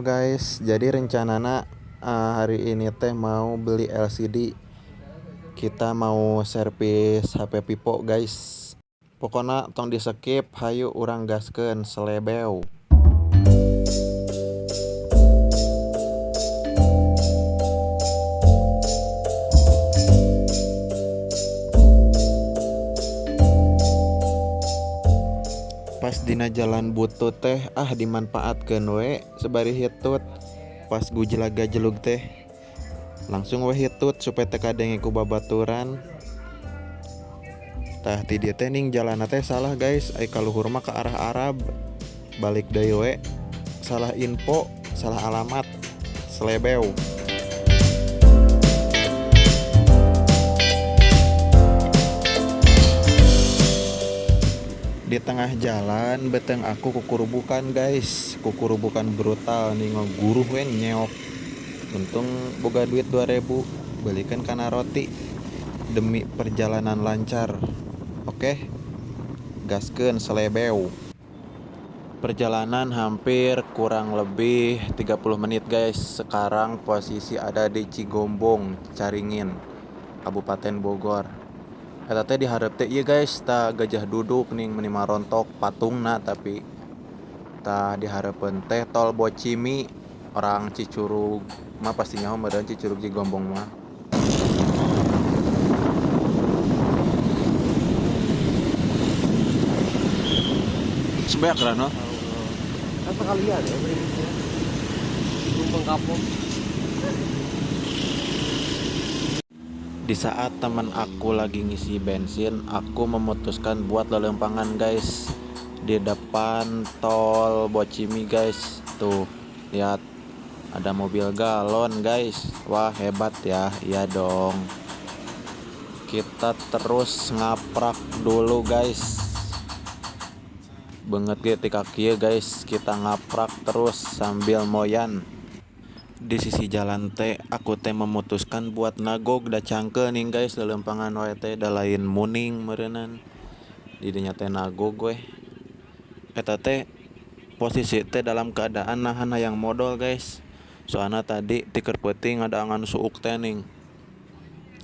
Halo guys, jadi rencanana hari ini teh mau beli LCD. Kita mau servis HP Vivo guys. Pokoknya tong di skip, hayu urang gaskeun selebew. Pas dina jalan butut teh dimanfaatkeun we sebari hitut. Pas gujlag gajelug teh langsung we hitut supaya teu kadenge ku babaturan. Tah ti dieu teh ning jalanna teh salah guys, ai kaluhur mah ka arah Arab. Balik deui we, salah info, salah alamat, selebew. Di tengah jalan beteng aku kukurubukan guys, kukurubukan brutal nih ngeguruh we nyeok. Untung boga duit 2000, belikan kana roti demi perjalanan lancar. Oke, gaskeun selebew. Perjalanan hampir kurang lebih 30 menit guys. Sekarang posisi ada di Cigombong, Caringin, Kabupaten Bogor. Eta teh dihareup teh ieu guys, tah gajah duduk ning meni marontok patungna, tapi tah dihareupeun teh tol Bocimi. Orang Cicurug mah pasti nyaho meureun Cicurug Cigombong mah. Sebanyak kan, no? Apa kali ya, deh, Rumpeng kapok. Di saat teman aku lagi ngisi bensin, aku memutuskan buat lelempangan guys di depan tol Bocimi guys. Tuh, lihat ada mobil galon guys. Wah, hebat ya. Iya dong. Kita terus ngaprak dulu guys. Banget ge ti kaki ya guys, kita ngaprak terus sambil moyan. Di sisi jalan teh aku teh memutuskan buat nagog da cangkeul nih guys, lelempangan wae teh da lain muning meureunnan. Di dinya teh nagog weh. Eta teh posisi teh dalam keadaan nahan hayang modol guys. Soalna tadi tiker peuting ngadangan suuk teh ning.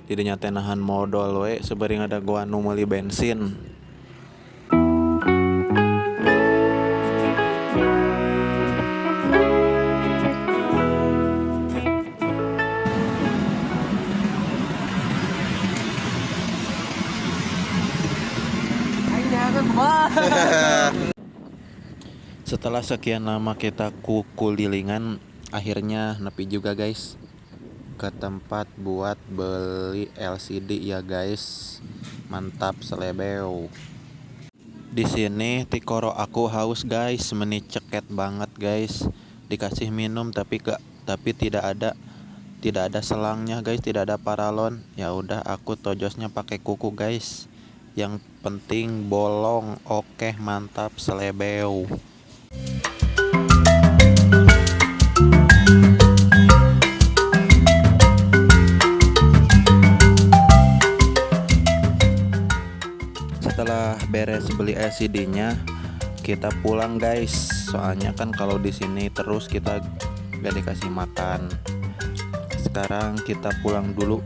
Di dinya teh nahan modol we sebari ngadagoan nu meuli bensin. Setelah sekian lama kita kukulilingan, akhirnya nepi juga guys ke tempat buat beli LCD ya guys. Mantap selebew. Di sini tikoro aku haus guys, meni ceket banget guys. Dikasih minum tapi tidak ada selangnya guys, tidak ada paralon. Ya udah aku tojosnya pakai kuku guys. Yang penting bolong. Oke, mantap selebew. Setelah beres beli LCD-nya, kita pulang guys. Soalnya kan kalau di sini terus kita gak dikasih makan. Sekarang kita pulang dulu.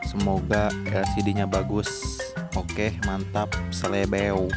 Semoga LCD-nya bagus. Oke, mantap selebew.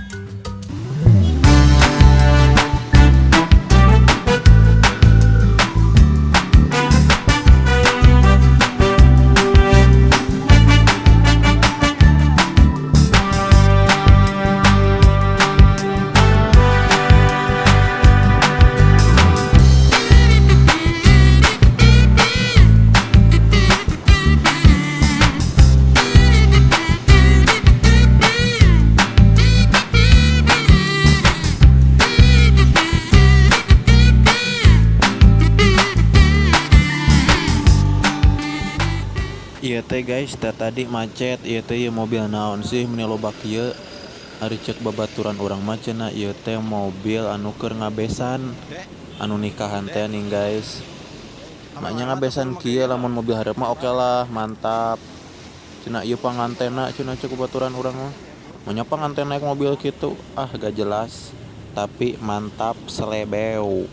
Iya teh guys, teh tadi macet, iya teh ieu mobil naon sih meni loba kieu. Ari cek babaturan urang mah cenah ieu teh mobil anu keur ngabesan, anu nikahan teh ning guys. Maknya ngabesan kieu lamun mobil hareup mah oke lah, mantap. Cenah ieu pangantena cenah cek babaturan urang mah. Manya panganten naik mobil kitu, ah gak jelas. Tapi mantap selebew.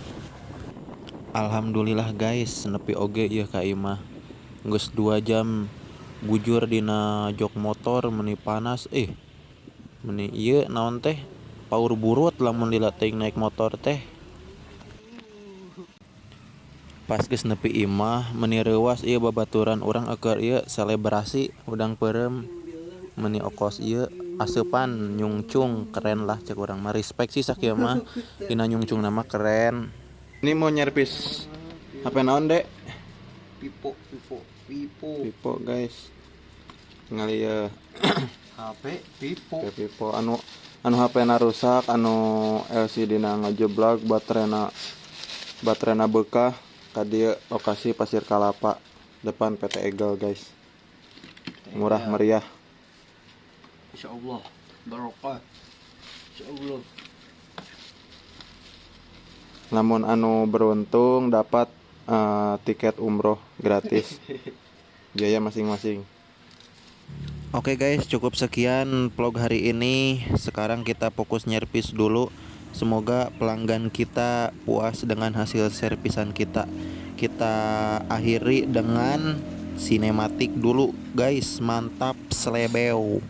Alhamdulillah guys, nepi oge ieu ka imah. Geus 2 jam bujur dina jok motor meni panas ih. Meni ieu naon teh paur burut lamun lila teuing naik motor teh. Pas geus nepi imah meni reuwas ieu babaturan urang keur ieu selebrasi hudang peureum. Meni okos ieu aseupan nyungcung keren lah cek urang mah, respect sih sakieu mah dina nyungcungna mah keren. Ini mau nyervis HP naon, Dek? Vivo, Vivo, Vivo. Vivo guys. Ngali ya. HP Vivo. HP Vivo anu anu HP na rusak, anu LCD na ngejeblag, baterena bekah ka dieu lokasi Pasir Kalapa depan PT Eagle guys. Murah meriah. Insyaallah barokah. Insyaallah. Namun anu beruntung dapat tiket umroh gratis. Biaya masing-masing. Oke guys, cukup sekian vlog hari ini. Sekarang kita fokus nyervis dulu. Semoga pelanggan kita puas dengan hasil servisan kita. Kita akhiri dengan sinematik dulu guys. Mantap selebeu.